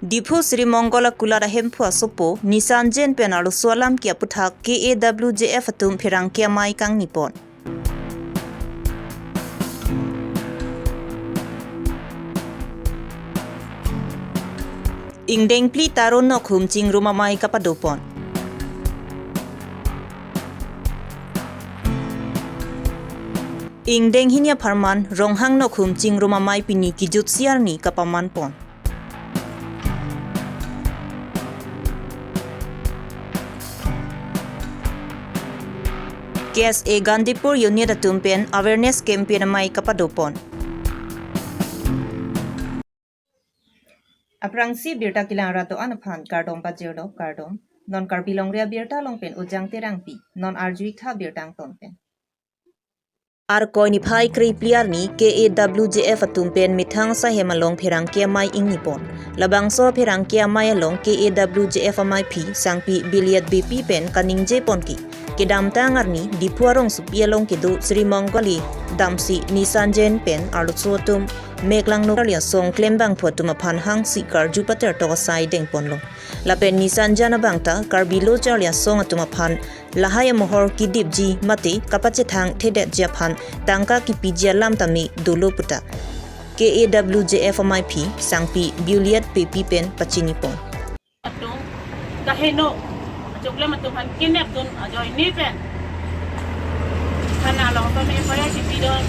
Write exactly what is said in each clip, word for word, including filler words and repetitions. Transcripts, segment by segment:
Diphu Sri Mongol akulat ahemphu asopo Nisan Jain pen arloso alam ke aputhak K A W J F atum pherangke amei kangni pon. Ingdeng phli Taro Nokhum chingrum amei kapado pon. Ingdeng hini apharman Ronghang Nokhum chingrum amei pini kejut siarni kapaman pon. K S A Gandipur unit atum pen awareness campaign amei kapado pon. Aphrangsi birta kelang ra do-an aphan kardom pajirlo, kardom. Non Karbi Longri Abirta along pen Ujang Terangpi, non arju-ik tha birta angton pen. Arkoi niphai krephli arni K A W J F atum pen methang asai hem along pherangke amei ingni pon. Labangso pherangke amei along K A W J F ameiphi Sangpi Biliat Beypi pen kaningje pon ke, kedamtang arni Diphu arongsopi along kedo Sri Mongol ali damsi Nisan Jain pen arloso atum mek langno charli asong klembangphu atum aphan hangsi karju patertok asai deng ponlo. Lapen Nisan Jain abang ta Karbi lo charli asong atum aphan lahai amohor kedipji mate kapachethang thedetji aphan tangka kepiji alam tame dolo pu ta K A W J F ameiphi Sangpi Biliat Beypi pen pachini pon. Atum kaheno achoklem atum aphan kenep dun ajoine pen thana along tame F I R kepi dun,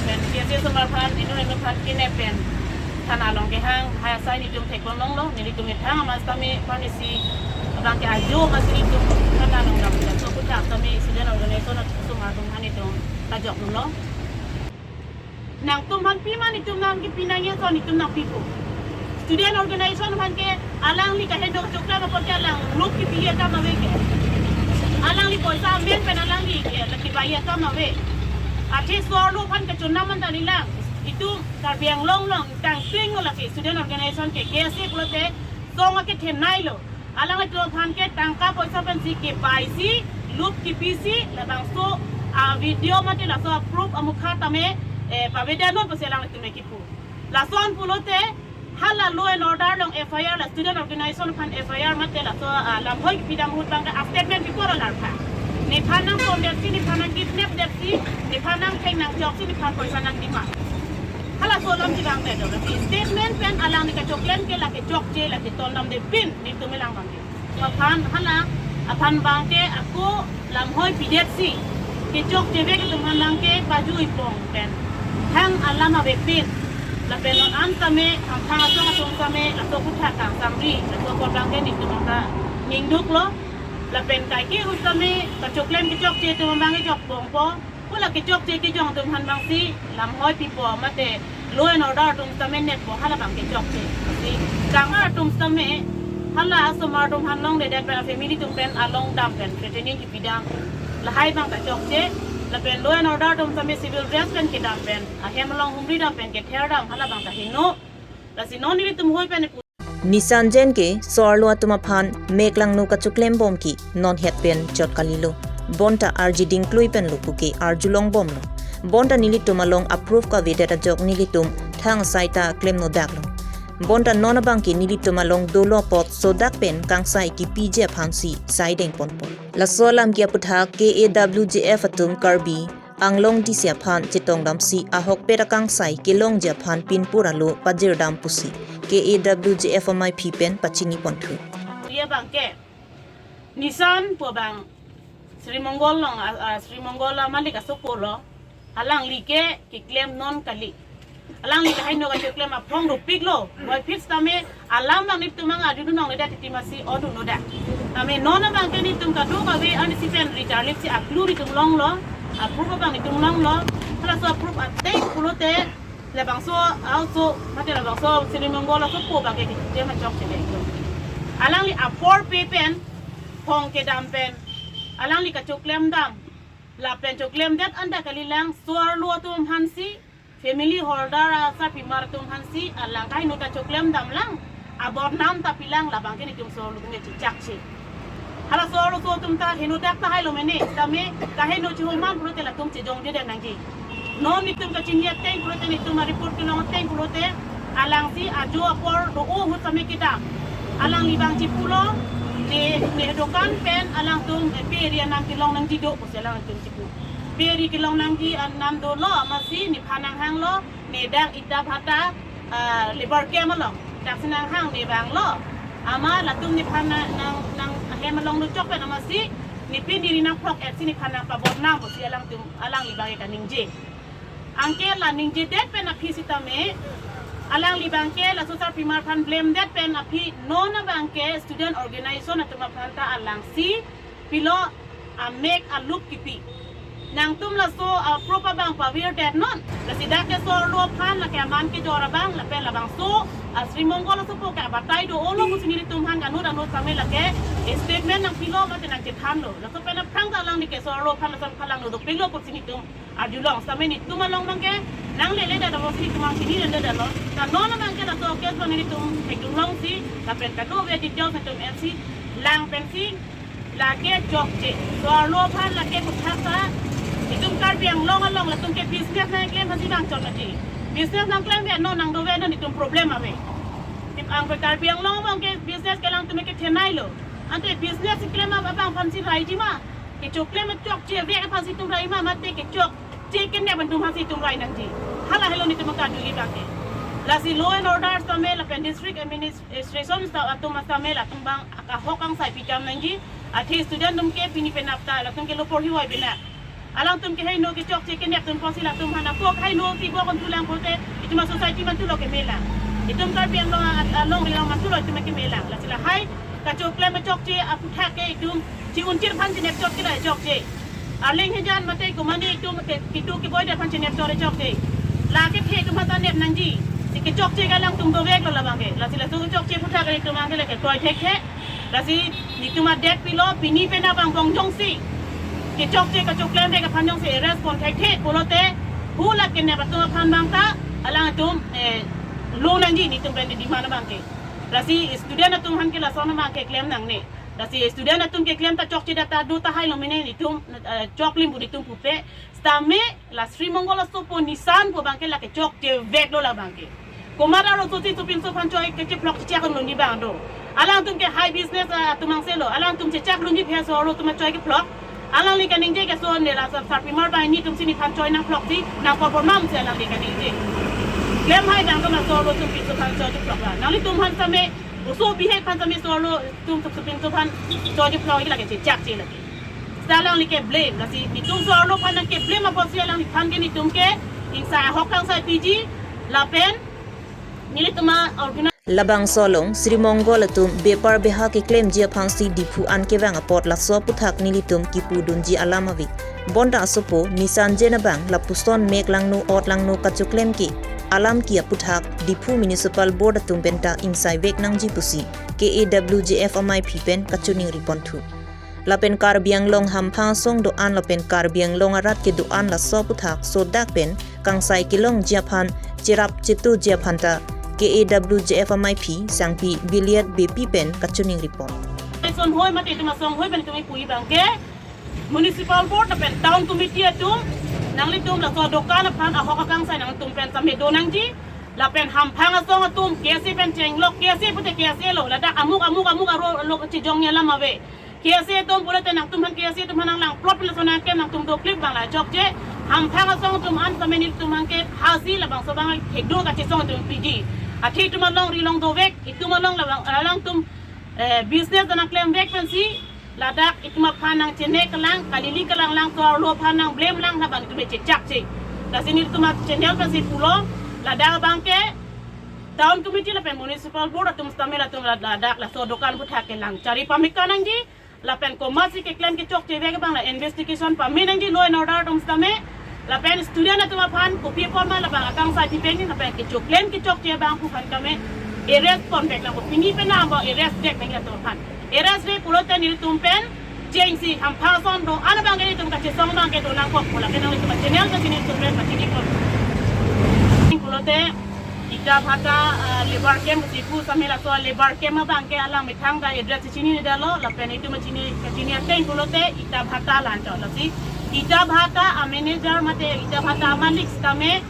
pen K S A asomar aphan, inut inut aphan kenep pen thana along kehang, lahai asai nelitum thekpon longlo, nelitum methang amas tame pharmacy abang ke ajo amas nelitum thana along dam laso aputhak tame student organization asomar atum aphan nelitum kajok dunlo. Nangtum aphan pima nelitum nangkepi nangji ason nelitum nangpipo. Student organization aphan ke alangli kaheno kachoklem apot ke alang loop kepi akam ave ke. Alangli poisa amen pen alangli ke laki bai akam ave. Athe so-arlo aphan kachonam anta nilang. Itum Karbi Anglong along tangping lo lake student organization ke K S A pulote song akethenei lo. Alanglitum aphan ke tangka poisa pensi kebaisi, loop kepisi, labangso a-video mate laso a-proof amukha tame, eh, pavedet non pusi alanglitum kepu. Lason pulote hala law and order along F I R, la student organization aphan F I R mate laso, ah, lamhoi kepi dam ahut abang ke a-statement bipor alarpha. Nephan nangpondetsi, nephan nangkidnapdetsi, nephan nangtheng nangchoksi, nephan poisa nangdima. Halaso alam si abang ke do. Statement pen alangli kachoklem ke lake chokche, lake tondamde pin, nelitum kelang abang ke. Aphan hala aphan abang ke ako lamhoi pidetsi kechokche ave atum aphan abang ke pajui pon pen thang alam avepin. Lapen non an tame, angthang asong asong tame, laso aputhak kangsamri, laso apot abang ke nelitum ta ningduklo. Lapen kaike ahut tame kachoklem kechokche atum abang ke jok pon po. Pu la kechokche kejong atum aphan abangsi lamhoi pipo mate law and order atum tame netpo, hala abang kechokche. Si kangmar atum tame hala asomar atum aphan longledet pen a-family atum pen along dam pen threatening kepi dam, lahai abang ta chokche. Lapen law and order atum tame civil dress pen kedam pen, ahem along humri dam pen kether dam, hala abang ta heno. Lasi non nelitum hoi pen Nisan Jain ke so-arlo atum aphan mek langno kachoklem bom ke non het pen chot kalilo. Bonta arji dingklui pen lo puke arjulong bomlo. Bonta nelitum along a-proof kavedet ajok nelitum thang asai ta klemno daklo. Bonta non abang ke nelitum along dolo apot sodak pen kangsai kepiji aphansi sai deng ponpo. Laso alam ke aputhak K A W J F atum Karbi Anglong D C aphan chetongdamsi ahokpet akangsai kelongji aphan pinpur alo pajirdam pusi K A W J F ameiphi pen pachini ponthu. Iya abang ke Nisan pu abang Sri Mongol along, a, a, Sri Mongol amalik asopo lo, alangli ke keklem non kali. Alangli kaheno kachoklem aphong dopiklo. Boy fix tame alam abang nelitum abang adudun nong ledat titi masi odun noda. Tame non abang ke nelitum kadokave ansi pen ritarlip si a-clue nelitum longlo. A-proof abang nelitum longlo. Halaso a-proof ateng pulote labangso also mate labangso Sri Mongol asopo abang ke keklem achokche le. Alangli apor pe pen, phong kedam pen, alangli kachoklem dam. Lapen choklemdet anta kalilang, so-arlo atum aphansi, family holder asarpimar atum aphansi, alang kaheno ta choklem damlang, abodnam ta pilang, labang ke nelitum so-arlo atum chechakche. Hala so-arlo so atum ta heno dak tahai lo mene, tame kaheno chihoman pulote latum chejongjedet nangji. Non nelitum kachini ateng pulote, nelitum a-report kelong ateng pulote, Alangsi ajo apor do-o ahut same kedam. Alangli abang chipulo, ne, ne dokan pen alangtum, eh, pe ri anam kelong nangji do pusi alangtum chipu. Pe ri kelong nangji anam dolo, amatsi nephan nanghanglo, ne dak ita bhata, ah, labour camp along. Daksi nanghang ne vanglo. Amat latum nephan nang, nang, nang ahem along dochok pen amatsi, ne pini ri nangphlok-etsi nephan nangpabor nang pusi alangtum, alangli abang kaningje. Anke la ningjedet pen aphi sitame, alangli abangke laso sarpimar aphan blamedet pen aphi non abangke student organization atum aphan ta alangsi pilo amek alup kipi. Nangtum laso, ah, prop abang pavirdet non. Lasi dak ke so-arlo aphan lake aman kejor abang lapen labangso, ah, Sri Mongol asopo ke abatai do-olo pusi nelitum aphan kanut anut same lake statement nangpilo mate nangchethanlo. Laso pen aphrang ta alangli ke so-arlo aphan lason phalang do dopiklo pusi nelitum arjulong. Sitame nelitum along abangke nanglele dada pusi nelitum abang chiniredet lo. Ta non abangke laso case abang nelitum hekdunglongsi lapen kadokave details nelitum ensi lang pensi lake chokche. So-arlo aphan lake puthak ta itum Karbi Anglong along latum ke business nangklem aphansi nangchot nangji. Business nangklemve non nangdove non itum problem ave. Tip ang pe Karbi Anglong abangke business ke alangtum ke thenailo. Ante business klem abang aphansi raiji ma? Kechoklem chokchevek aphansi itum rai ma mate kechokche kenep atum aphansi itum rai nangji? Hala helo nelitum kadu abangke. Lasi law and order sitame lapen district administration sa atum sitame latum abang akahok kangsai pijam nangji. Athe student atum ke pini penap ta latum ke lo porhi wai benak. Alangtum ke haino kechokche kenep atum apotsi latum aphan apok haino tibo kon tulang pote itum a-society mantulo kemelang. Itum Karbi Anglong a-, along rilang mantulo itum kemelang. Lasi lahai kachoklem chokche aputhak ke itum chi-unchir aphan chinep chot ke la chokche. Arleng hejan mate komane itum ke kitu keboi aphan chinep chot chokche. Lake the itum aphan ta nep nangji. Si kechokche ke alangtum doveklo labangke. Lasi laso kechokche aputhak ke itum abangke lake kroi thekthe. Lasi nelitum adet pilo pini penap abang bong jongsi kechokche kachoklemvek aphan jongsi arrest pon thekthe pulote hu lake kenep atum aphan abang ta alangtum, eh, lo nangji nelitum pen demand abangke. Lasi student atum aphan ke lason abangke klem nangne. Lasi student atum keklem ta chokche data do tahai lo mene nelitum, eh, choklim pu nelitum pupe. Sitame la Sri Mongol asopo Nissan pu abangke lake chokcheveklo labangke. Komat arloso si supinso aphan choi kechephlok chechak longji abang do? Alangtum ke high business, ah, atum angselo. Alangtum chechak longji aphi so-arlo atum choi kephlok. Alangli kaningje ke so ne la sar-, sarpimar abang nelitum si nephan choi nangphloksi nangpabor nangji alangli kaningje. Klemhai abang kama so-arlo supinso aphan choi chephlok la. Nanglitum aphan sitame oso bihek aphan sitame so-arlo atum supinso aphan choi chephlok lake chechakche lake. Sita alangli ke blame, lasi nelitum so-arlo aphan nangke blame apotsi alangliphan ke nelitum ke ingsai ahok kangsai piji lapen nelitum a-organize. Labangso along Sri Mongol atum bepar beha keklemji aphansi Diphu an kevang apot laso aputhak nelitum kipudunji alam ave. Bonta asopo Nissan Jain abang lapuson mek langno ot langno kachoklem ke alam ke aputhak Diphu Municipal Board atum penta ingsaivek nangji pusi K A W J F amaiphi pen kachiningri ponthu. Lapen Karbi Anglong hamphang asong do-an lapen Karbi Anglong arat kedo-an laso aputhak sodak pen kangsai kelongji aphan cherap chetoji aphan ta K A W J F amaiphi Sangpi Biliat Beypi pen kachiningri pon. Asonhoi mate itum asonhoi pen itum ipui abangke Municipal Board lapen Town Committee atum nanglitum laso dokan aphan ahok akangsai nangtum pen sitame do nangji. Lapen hamphang asong atum K S A pen chenglok, K S A pute K S A lo, ladak amuk amuk amuk aro lo chejong alam ave. K S A atum pulote nangtum aphan K S A atum aphan nanglang plot pila sona ke nangtum do clip abang la chokche. Hamphang asong atum an sitame nelitum aphan ke hasi labangso abang kedo kachesong atum piji. Athe itum along ri long dovek, itum along labang alangtum, eh, business nangklemvek pensi ladak itum aphan nangchene kelang, kalili kelang lang, so-arlo aphan nang blame lang, labang itum chechakche. Lasi nelitum a-channel pensi pulo, ladak abangke Town Committee lapen Municipal Board atum sitame latum la-, ladak laso dokan aputhak ke lang chari pameka nangji, lapen komatsi keklem kechokchevek abang la investigation pame nangji law and order atum sitame, lapen student atum aphan kopi apor ma labang akangsai pipeng ni lapen kechoklem kechokche abang aphan kame arrest ponvek nangpo, pini penap abang arrest vek nangji atum aphan. Arrest-ve pulote nelitum pen chengsi hamphang asong do-an abangke nelitum kachesong abangke do nangkok pu lake nangtum a-channel pensi nelitum pen pachini pon. Pulote ita bhata, ah, labour camp pusi pu sitame laso labour camp abangke alang methang ta address chininedetlo lapen itum chini, chini ateng pulote ita bhata la-anchot, lasi ita bhata a-manager mate ita bhata amalik sitame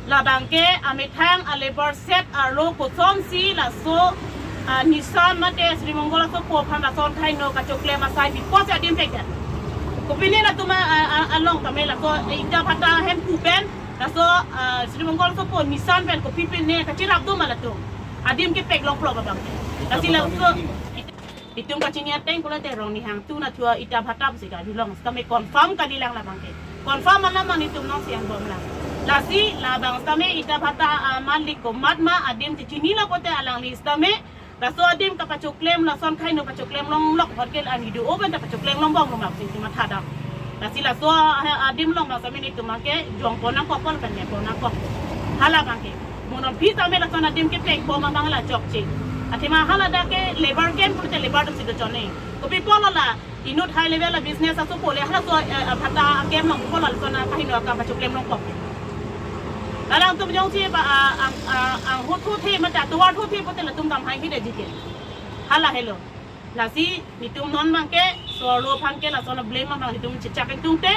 Labang ke amethang a labour set arlo kosonsi laso, ah, Nissan mate Sri Mongol asopo aphan lason kaino kachoklem asai bipos adim pek. Kopine latum a, a, a, along tame laso, eh, ita bhata hem kupen laso, ah, Sri Mongol asopo Nissan pen kopine kachirap do ma latum. Adim kepek longlo abang. Lasi laso itum kachini ateng pulote rong ni hang tu na thua ita bhata pusi kali long. Kami confirm kalilang labang ke. Confirm alam abang itum nong siang bom lang. Lasi labang sitame ita bhata, ah, malik komat ma adim chichinilo pulote alangli sitame laso adim kapachoklem lason kaino pachoklem longlok hot ke ani do oben ta pachoklem longbom lo mak sing sima thadam. Lasi laso, ah, adim long abang sitame itum abang ke jongpon nangkok pon pen nepon nangkok. Halabang ke. Mo non phi sitame lason adim kepek bom abang la chokche. Athema hala dak ke labour camp pulote labour atumsi dochotne. Kopi pulo la inut high level a business asopo le halaso, eh, bhata camp long pulo lason kaino kapachoklem longkok. Alangtum jongsi ba, ah, ang, ah, ang hut hut he mate atovar hut he pulote latum dam hai hide jike. Hala helo. Lasi itum non abang ke so-arlo aphan ke lason blame abang itum chechak itum te.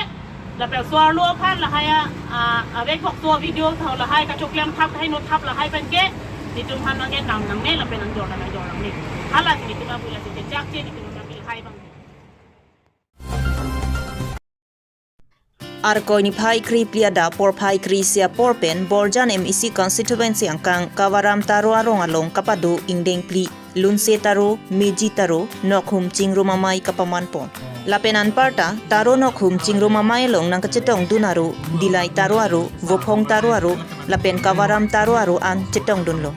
Lapen so-arlo aphan lahai a, ah, avek bok so video tha lahai kachoklem thap kaino thap lahai pen ke itum aphan abang ke nam nangne lapen nangjor nangjor nangne. Halasi itum abang lasi chechakche itum abang ke lahai abang. Arkoi niphai kre phli adap porphai kre isi apor pen Borjan M A C constituency angkang Kavaram Taro arong along kapado ingdeng phli, Lunse Taro, Meji Taro, Nokhum Chingrum Amei kapaman pon. Lapen anparta Taro Nokhum Chingrum Amei along nangkachetongdun aro, Dilai Taro aro, Vophong Taro aro, lapen Kavaram Taro aro an chetongdunlo.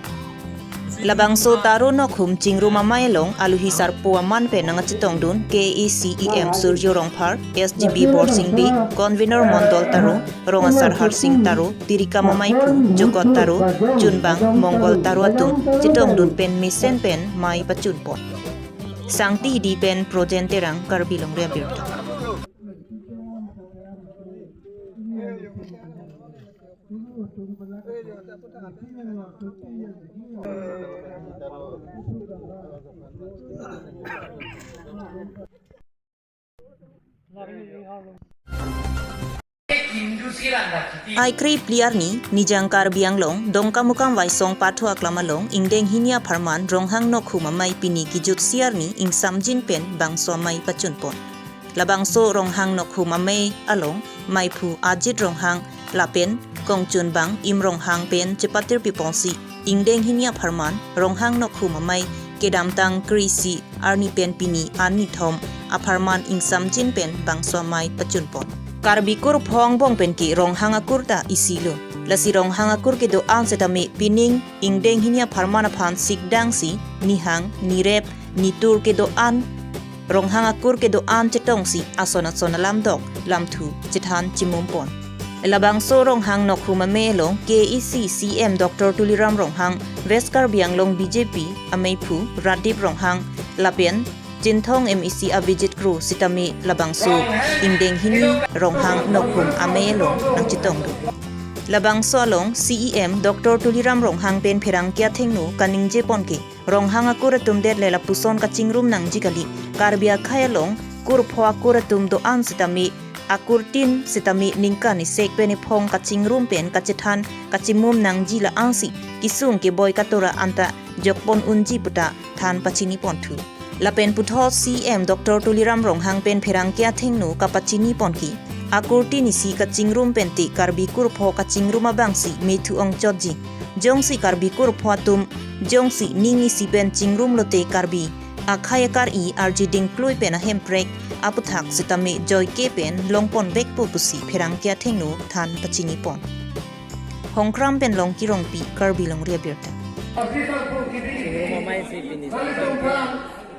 Labangso Taro Nokhum Chingrum Amei along aluhi sarpo aman pen nangkachetongdun K A A C E M Surjo Rongphar, S G B Borsing Bey, Convener Mondol Taro, Rong Asar Harsing Taro, Tirikam Ameiphu, Jokot Taro, Chunbang, Mongol Taro atum chetongdun pen mesen pen mei pachunpon. Sangti Hidi pen Projen Terang, Karbi Longri Abirta. Phai kre phli arni, Nijang Karbi Anglong, Dongkamukam Waisong pathu aklam along, ingdeng hini apharman, Ronghang Nokhum Amei pini kijut isi arni, ingsamjin pen, bangso amei pachunpon. Labangso Ronghang Nokhum Amei along, Meiphu Ajit Ronghang lapen kongchunbang Im Ronghang pen chepatir piponsi, ingdeng hini apharman, Ronghang Nokhum Amei kedamtang kre isi arni pen pini arni thom apharman ingsamjin pen bangso amei pachunpon. Karbi kur phongbong pen ke Ronghang akur ta isi lo. Lasi Ronghang akur kedo-an setame pining ingdeng hini apharman aphan sikdangsi, nihang, nirep, nitur kedo-an, Ronghang akur kedo-an chetongsi ason ason alamdok lamthu chethan chimumpon. Labangso Ronghang Nokhum Amei along K A A C C E M Doctor Tuliram Ronghang, West Karbi Anglong B J P Ameiphu Radip Ronghang lapen Chinthong M A C Abhijit Kro sitame labangso ingdeng hini Ronghang Nokhum Amei along nangchetongdun. Labangso along C E M Doctor Tuliram Ronghang pen pherangke athengno kaningjepon ke Ronghang akur atum det le lapuson kachingrum nangji kali. Karbi akhei along kur pho akur atum do-an sitame, akur tin sitame ningkan isek pen iphong kachingrum pen kachethan kachimum nangji la-ansi kesung keboi katora anta jokpon unji puta than pachiniponthu. Lapen puthot C E M Doctor Tuliram Ronghang pen pherangke athengno kapachinipon ke, akur tin isi kachingrum pen te Karbi kur pho kachingrum abangsi methu ongchotji. Jongsi Karbi kur pho atum jongsi ning isi pen chingrum lote Karbi akhei akar-i arji dingklui pen ahemprek aputhak sitame joike pen longponvekpo pusi pherangke athengno than pachinipon. Hongkram pen Longki Rongpi, Karbi Longri Abirta. Chingrum amei si pini sangkang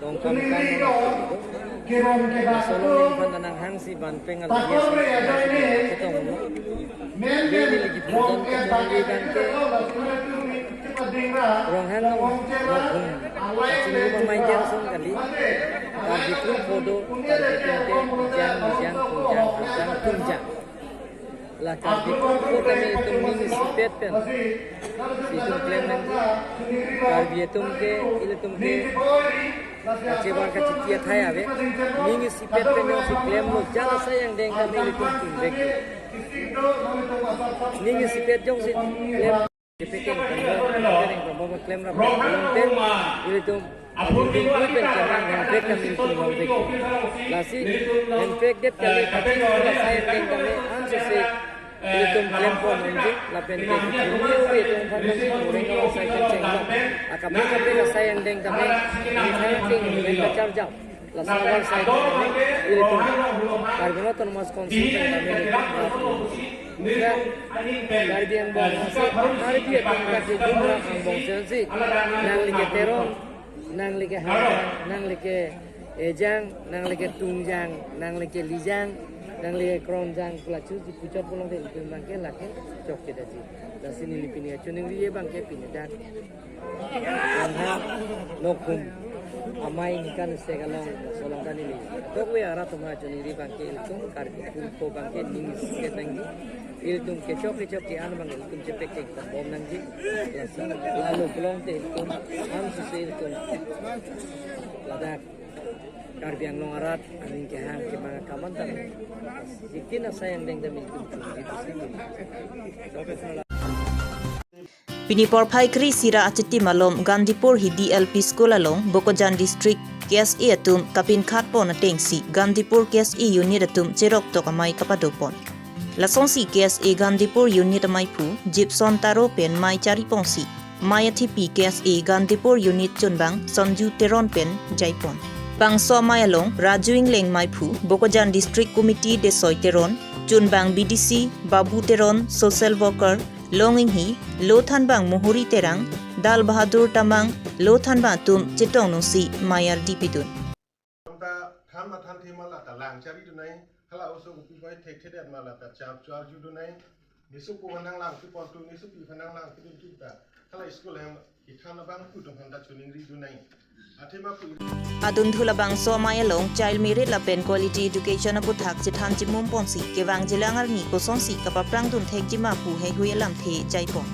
Dongkamukam along. Laso along ningkan nanghangsi ban pengal bias chetonglo. Bini lagi pudon kachetong di bangke. Ronghang Nokhum Chingrum Amei ke ason kali. Karbi kur pho do, Karbi atum ke jang jang, kunjang jang, kunjang. La Karbi kur pho tame itum ning isipet pen itum klem nangji. Karbi atum ke, ilitum ke kachebar kachiti athai ave. Ning isipet pen jongsi klemlo, jala sayang deng tame ilitum tunvek. Ning isipet jongsi klem, kepekeng kambom, kepekeng kambom klemrap along pen ilitum adunthu pen klemrap hempek kami ilitum longvek. Lasi hempek det kali kaching la asai angdeng tame ansose ilitum klempon unji lapen ke kumi ubi atum aphan nangji kureng asai kacheng lo. Akaprek kaprek asai angdeng tame nangthang ting nangkacharjap. Laso avar asai tame ilitum Karbi Anglong Autonomous Council pen tame ilitum rap. Ya, Karbi angbong ase, Karbi atum kachijumra angbong chengsi, nangli ke Teron, nangli ke Hanjang, nangli ke Ejang, nangli ke Tungjang, nangli ke Lijang, nangli ke Kronjang, pu la chusi puchot pulote ilitum abangke lake chokche detji. Lasi neli pini kachiningri abangke pini dak Langha Nokhum amei ningkan isi along, laso along ta neli dokave arat atum kachiningri abangke ilitum Karbi atum ko abangke ning isi nangji. Ilitum kechok kechok ke-an abang ilitum chepekeng kambom nangji. Lasi lalo pulote ilitum ansose ilitum ladak Karbi Anglong arat aning kehang kemang akam an tame, jikin asai angdeng tame ilitum chunji pusi. Pini porphai kre-isi ra achitim malom Gandhipur Hidi L P School along Bokajan District K S A atum kapinkhat pon atengsi Gandhipur K S A unit atum cheroktok amei kapadopon. Lasonsi K S A Gandhipur unit ameiphu Gibson Taro pen mei chariponsi, mei athepi K S A Gandhipur unit chunbang Sanju Teron pen jaipon. Bangso amei along Raju Ingleng meiphu, Bokajan District Committee Desoi Teron, chunbang B D C Babu Teron, social worker Long Inghi, lo thanbang Mohori Terang, Dal Bahadur Tamang, lo thanbang atum chetong nungsi mei ardi pidun. Tangta than ma than thema lata lang charidun nai, hala oso kopi pai thekthedet ma lata chap charjudun nai, nisu ko hanang lang kipontu, nisu pi hanang lang kidun kita, hala school hem kithan abang kudun handa chuningridun nai. Athema ku Adunthu labangso amei along child merit lapen quality education aputhak chethan chimum ponsi kevang jilang arni kosonsi kapaprangdun thekji ma pu heihui alamthe jaipon.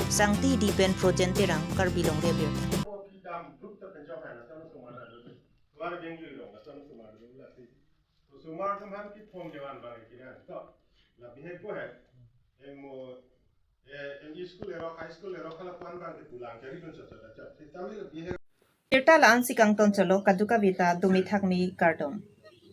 Sangti Hidi pen Frozen Terang, Karbi Longri Abirta. Dam drup ta penjok hai na, sanu sumar na dulu. Sumar beng jui dong, sanu sumar dulu lasi. So sumar sumar ki phone ke wan bang kiran. So, la bihek ko hai. Emo, eh, M E school ero, high school ero, kala pan bang ke pulang, kari dun sa sa da chap. Kita mi la bihek. Birta la-ansi kangton cholo, kadokave ta domethak me kardom.